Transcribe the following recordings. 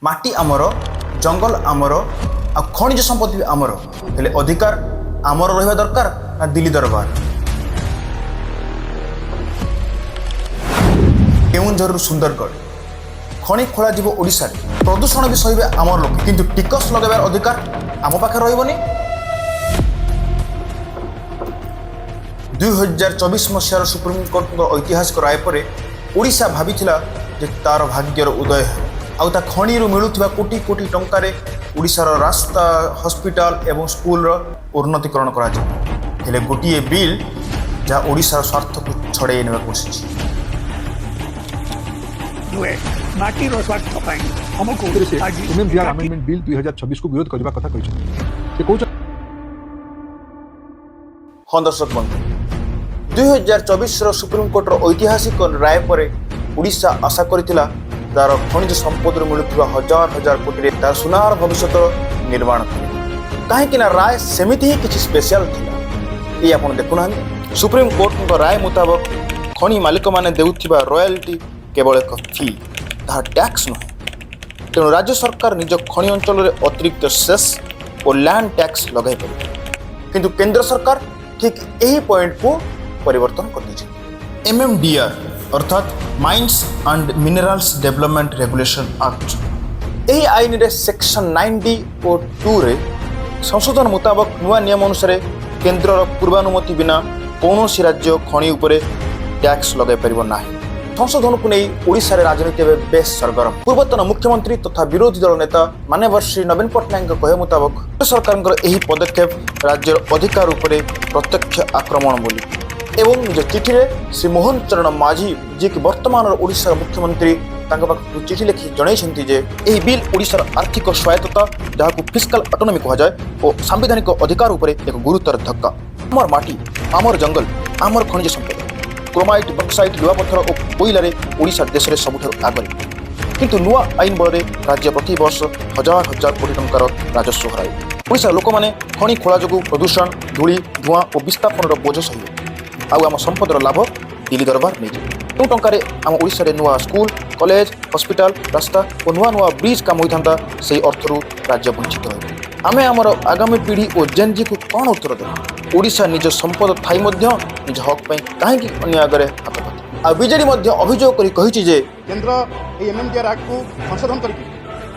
ମାଟି ଆମର, ଜଙ୍ଗଲ ଆମର ଆଉ ଖଣିଜ ସମ୍ପତ୍ତି ବି ଆମର। ହେଲେ ଅଧିକାର ଆମର ରହିବା ଦରକାର ନା ଦିଲ୍ଲୀ ଦରବାର? କେଉଁଝରରୁ ସୁନ୍ଦରଗଡ଼ ଖଣି ଖୋଳାଯିବ ଓଡ଼ିଶାରେ। ପ୍ରଦୂଷଣ ବି ସହିବେ ଆମର ଲୋକେ, କିନ୍ତୁ ଟିକସ ଲଗାଇବାର ଅଧିକାର ଆମ ପାଖରେ ରହିବନି। 2024 ମସିହାର ସୁପ୍ରିମକୋର୍ଟଙ୍କ ଐତିହାସିକ ରାୟ ପରେ ଓଡ଼ିଶା ଭାବିଥିଲା ଯେ ତାର ଭାଗ୍ୟର ଉଦୟ ହେବ ଆଉ ତା ଖଣିରୁ ମିଳୁଥିବା କୋଟି କୋଟି ଟଙ୍କାରେ ଓଡ଼ିଶାର ରାସ୍ତା, ହସ୍ପିଟାଲ ଏବଂ ସ୍କୁଲର ଉନ୍ନତିକରଣ କରାଯିବ। ହେଲେ ଗୋଟିଏ ବିଲ୍ ଯାହା ଓଡ଼ିଶାର ସ୍ୱାର୍ଥକୁ ଛଡ଼େଇ ନେବାକୁ ବସିଛି। ନୁହେଁ, ମାଟିର ସ୍ୱାର୍ଥ ପାଇଁ ଆମକୁ ସେଥିରେ ସେ ଆଜି ଏମ୍ଏମ୍ଡିଆର୍ ଏକାଠି ଆମେଣ୍ଡମେଣ୍ଟ ବିଲ୍ 2026କୁ ବିରୋଧ କରିବା କଥା କହିଛନ୍ତି। ସେ କହୁଛନ୍ତି ହଁ ଦର୍ଶକ ବନ୍ଧୁ, 2024ର ସୁପ୍ରିମକୋର୍ଟର ଐତିହାସିକ ରାୟ ପରେ ଓଡ଼ିଶା ଆଶା କରିଥିଲା ତାର ଖଣିଜ ସମ୍ପଦରୁ ମିଳୁଥିବା ହଜାର ହଜାର କୋଟିରେ ତାର ସୁନାର ଭବିଷ୍ୟତ ନିର୍ମାଣ କରିବ। କାହିଁକି ନା ରାୟ ସେମିତି ହିଁ କିଛି ସ୍ପେଶିଆଲ ଥିଲା। ଏଇ ଆପଣ ଦେଖୁନାହାନ୍ତି, ସୁପ୍ରିମକୋର୍ଟଙ୍କ ରାୟ ମୁତାବକ ଖଣି ମାଲିକମାନେ ଦେଉଥିବା ରୟାଲିଟି କେବଳ ଏକ ଫି, ତାହା ଟ୍ୟାକ୍ସ ନୁହେଁ। ତେଣୁ ରାଜ୍ୟ ସରକାର ନିଜ ଖଣି ଅଞ୍ଚଳରେ ଅତିରିକ୍ତ ସେସ୍ ଓ ଲ୍ୟାଣ୍ଡ ଟ୍ୟାକ୍ସ ଲଗାଇ ପାରିବେ। କିନ୍ତୁ କେନ୍ଦ୍ର ସରକାର ଠିକ୍ ଏହି ପଏଣ୍ଟକୁ ପରିବର୍ତ୍ତନ କରିଦେଇଛନ୍ତି। ଏମ୍ଏମ୍ଡିଆର୍ ଅର୍ଥାତ୍ Mines and Minerals Development Regulation Act, ଏହି ଆଇନରେ ସେକ୍ସନ 9D ଓ 2ରେ ସଂଶୋଧନ ମୁତାବକ ନୂଆ ନିୟମ ଅନୁସାରେ କେନ୍ଦ୍ରର ପୂର୍ବାନୁମତି ବିନା କୌଣସି ରାଜ୍ୟ ଖଣି ଉପରେ ଟ୍ୟାକ୍ସ ଲଗାଇ ପାରିବ ନାହିଁ। ସଂଶୋଧନକୁ ନେଇ ଓଡ଼ିଶାରେ ରାଜନୀତି ଏବେ ବେଶ ସରଗରମ। ପୂର୍ବତନ ମୁଖ୍ୟମନ୍ତ୍ରୀ ତଥା ବିରୋଧୀ ଦଳ ନେତା ମାନ୍ୟବର ଶ୍ରୀ ନବୀନ ପଟ୍ଟନାୟକଙ୍କ କହିବା ମୁତାବକ ସରକାରଙ୍କର ଏହି ପଦକ୍ଷେପ ରାଜ୍ୟର ଅଧିକାର ଉପରେ ପ୍ରତ୍ୟକ୍ଷ ଆକ୍ରମଣ ବୋଲି ଏବଂ ନିଜ ଚିଠିରେ ଶ୍ରୀ ମୋହନ ଚରଣ ମାଝୀ, ଯିଏକି ବର୍ତ୍ତମାନର ଓଡ଼ିଶାର ମୁଖ୍ୟମନ୍ତ୍ରୀ, ତାଙ୍କ ପାଖକୁ ଚିଠି ଲେଖି ଜଣାଇଛନ୍ତି ଯେ ଏହି ବିଲ୍ ଓଡ଼ିଶାର ଆର୍ଥିକ ସ୍ୱାୟତ୍ତତା, ଯାହାକୁ ଫିସ୍କାଲ ଅଟୋନମି କୁହାଯାଏ, ଓ ସାମ୍ବିଧାନିକ ଅଧିକାର ଉପରେ ଏକ ଗୁରୁତର ଧକ୍କା। ଆମର ମାଟି, ଆମର ଜଙ୍ଗଲ, ଆମର ଖଣିଜ ସମ୍ପଦ, କ୍ରୋମାଇଟ୍, ବକ୍ସାଇଟ୍, ଲୁହାପଥର ଓ କୋଇଲାରେ ଓଡ଼ିଶା ଦେଶରେ ସବୁଠାରୁ ଆଗରେ। କିନ୍ତୁ ନୂଆ ଆଇନ ବଳରେ ରାଜ୍ୟ ପ୍ରତିବର୍ଷ ହଜାର ହଜାର କୋଟି ଟଙ୍କାର ରାଜସ୍ୱ ହରାଇବ। ଓଡ଼ିଶାର ଲୋକମାନେ ଖଣି ଖୋଳା ଯୋଗୁଁ ପ୍ରଦୂଷଣ, ଧୂଳି, ଧୂଆଁ ଓ ବିସ୍ଥାପନର ବୋଝ ସହିବେ ଆଉ ଆମ ସମ୍ପଦର ଲାଭ ଦିଲ୍ଲୀ ଦରବାର ନେଇଯିବ। ଯେଉଁ ଟଙ୍କାରେ ଆମ ଓଡ଼ିଶାରେ ନୂଆ ସ୍କୁଲ, କଲେଜ, ହସ୍ପିଟାଲ, ରାସ୍ତା ଓ ନୂଆ ନୂଆ ବ୍ରିଜ୍ କାମ ହୋଇଥାନ୍ତା, ସେହି ଅର୍ଥରୁ ରାଜ୍ୟ ବଞ୍ଚିତ ରହିବ। ଆମେ ଆମର ଆଗାମୀ ପିଢ଼ି ଓ ଜେନ୍ଜିକୁ କ'ଣ ଉତ୍ତର ଦେବୁ? ଓଡ଼ିଶା ନିଜ ସମ୍ପଦ ଥାଇ ମଧ୍ୟ ନିଜ ହକ୍ ପାଇଁ କାହିଁକି ଅନ୍ୟ ଆଗରେ ହାତ ପାତେ? ଆଉ ବିଜେଡି ମଧ୍ୟ ଅଭିଯୋଗ କରି କହିଛି ଯେ କେନ୍ଦ୍ର ଏହି ଏମ୍ଏମ୍ଡିଆର୍ ଆକ୍ଟକୁ ସଂଶୋଧନ କରିକି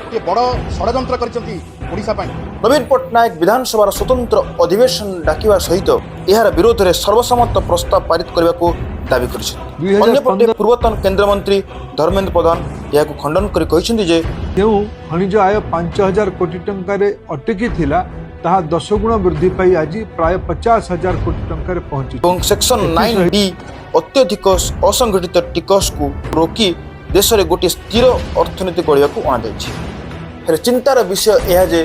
ଗୋଟିଏ ବଡ଼ ଷଡ଼ଯନ୍ତ୍ର କରିଛନ୍ତି ଓଡ଼ିଶା ପାଇଁ। ନବୀନ ପଟ୍ଟନାୟକ ବିଧାନସଭାର ସ୍ୱତନ୍ତ୍ର ଅଧିବେଶନ ଡାକିବା ସହିତ ଏହାର ବିରୋଧରେ ସର୍ବସମ୍ମତ ପ୍ରସ୍ତାବ ପାରିତ କରିବାକୁ ଦାବି କରିଛନ୍ତି। 2015 ଅନ୍ୟପଟେ ପୂର୍ବତନ କେନ୍ଦ୍ରମନ୍ତ୍ରୀ ଧର୍ମେନ୍ଦ୍ର ପ୍ରଧାନ ଏହାକୁ ଖଣ୍ଡନ କରି କହିଛନ୍ତି ଯେ ଯେଉଁ ଖଣିଜ ଆୟ 5000 କୋଟି ଟଙ୍କାରେ ଅଟକି ଥିଲା, ତାହା 10 ଗୁଣ ବୃଦ୍ଧି ପାଇ ଆଜି ପ୍ରାୟ 50,000 କୋଟି ଟଙ୍କାରେ ପହଞ୍ଚିଛି। ଏବଂ ସେକ୍ସନ 9D ଅତ୍ୟଧିକ ଅସଂଗଠିତ ଟିକସକୁ ରୋକି ଦେଶରେ ଗୋଟିଏ ସ୍ଥିର ଅର୍ଥନୀତି ଗଢ଼ିବାକୁ ଅଣାଯାଇଛି। ହେଲେ ଚିନ୍ତାର ବିଷୟ ଏହା ଯେ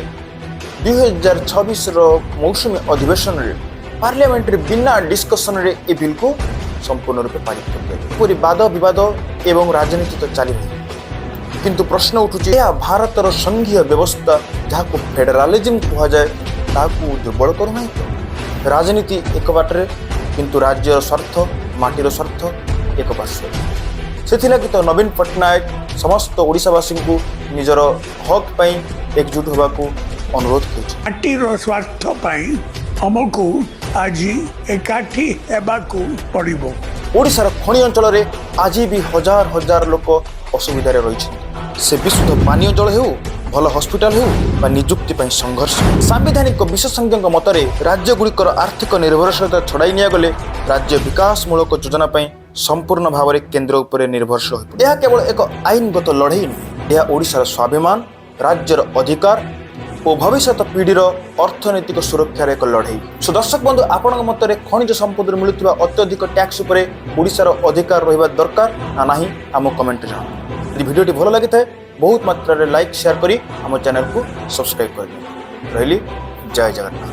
2026ର ମୌସୁମୀ ଅଧିବେଶନରେ ପାର୍ଲାମେଣ୍ଟରେ ବିନା ଡିସ୍କସନରେ ଏ ବିଲ୍କୁ ସମ୍ପୂର୍ଣ୍ଣ ରୂପେ ପାରିତ କରିଦିଆଯିବ। ଏପରି ବାଦ ବିବାଦ ଏବଂ ରାଜନୀତି ତ ଚାଲି ରହିବ, କିନ୍ତୁ ପ୍ରଶ୍ନ ଉଠୁଛି, ଏହା ଭାରତର ସଂଘୀୟ ବ୍ୟବସ୍ଥା, ଯାହାକୁ ଫେଡେରାଲିଜିମ୍ କୁହାଯାଏ, ତାହାକୁ ଦୁର୍ବଳ କରୁନାହିଁ ତ? ରାଜନୀତି ଏକ ବାଟରେ, କିନ୍ତୁ ରାଜ୍ୟର ସ୍ୱାର୍ଥ, ମାଟିର ସ୍ୱାର୍ଥ ଏକ ପାର୍ଶ୍ୱରେ। ସେଥିଲାଗି ତ ନବୀନ ପଟ୍ଟନାୟକ ସମସ୍ତ ଓଡ଼ିଶାବାସୀଙ୍କୁ ନିଜର ହକ୍ ପାଇଁ ଏକଜୁଟ ହେବାକୁ ଅନୁରୋଧ କରିଛନ୍ତି। ମାଟିର ସ୍ୱାର୍ଥ ପାଇଁ ଆମକୁ ଆଜି ଏକାଠି ହେବାକୁ ପଡ଼ିବ। ଓଡ଼ିଶାର ଖଣି ଅଞ୍ଚଳରେ ଆଜି ବି ହଜାର ହଜାର ଲୋକ ଅସୁବିଧାରେ ରହିଛନ୍ତି। ସେ ବିଶୁଦ୍ଧ ପାନୀୟ ଜଳ ହେଉ, ଭଲ ହସ୍ପିଟାଲ ହେଉ ବା ନିଯୁକ୍ତି ପାଇଁ ସଂଘର୍ଷ। ସାମ୍ବିଧାନିକ ବିଶେଷଜ୍ଞଙ୍କ ମତରେ ରାଜ୍ୟଗୁଡ଼ିକର ଆର୍ଥିକ ନିର୍ଭରଶୀଳତା ଛଡ଼ାଇ ନିଆଗଲେ ରାଜ୍ୟ ବିକାଶମୂଳକ ଯୋଜନା ପାଇଁ ସମ୍ପୂର୍ଣ୍ଣ ଭାବରେ କେନ୍ଦ୍ର ଉପରେ ନିର୍ଭରଶୀଳ ହୋଇପଡ଼ିବ। ଏହା କେବଳ ଏକ ଆଇନଗତ ଲଢ଼େଇ ନୁହେଁ, ଏହା ଓଡ଼ିଶାର ସ୍ୱାଭିମାନ, ରାଜ୍ୟର ଅଧିକାର ଓ ଭବିଷ୍ୟତ ପିଢ଼ିର ଅର୍ଥନୈତିକ ସୁରକ୍ଷାର ଏକ ଲଢ଼େଇ। ସୋ ଦର୍ଶକ ବନ୍ଧୁ, ଆପଣଙ୍କ ମତରେ ଖଣିଜ ସମ୍ପଦରୁ ମିଳୁଥିବା ଅତ୍ୟଧିକ ଟ୍ୟାକ୍ସ ଉପରେ ଓଡ଼ିଶାର ଅଧିକାର ରହିବା ଦରକାର ନା ନାହିଁ, ଆମ କମେଣ୍ଟରେ ଜଣାନ୍ତୁ। ଯଦି ଭିଡ଼ିଓଟି ଭଲ ଲାଗିଥାଏ, ବହୁତ ମାତ୍ରାରେ ଲାଇକ୍, ସେୟାର କରି ଆମ ଚ୍ୟାନେଲକୁ ସବସ୍କ୍ରାଇବ୍ କରିଦିଅନ୍ତୁ। ରହିଲି, ଜୟ ଜଗନ୍ନାଥ।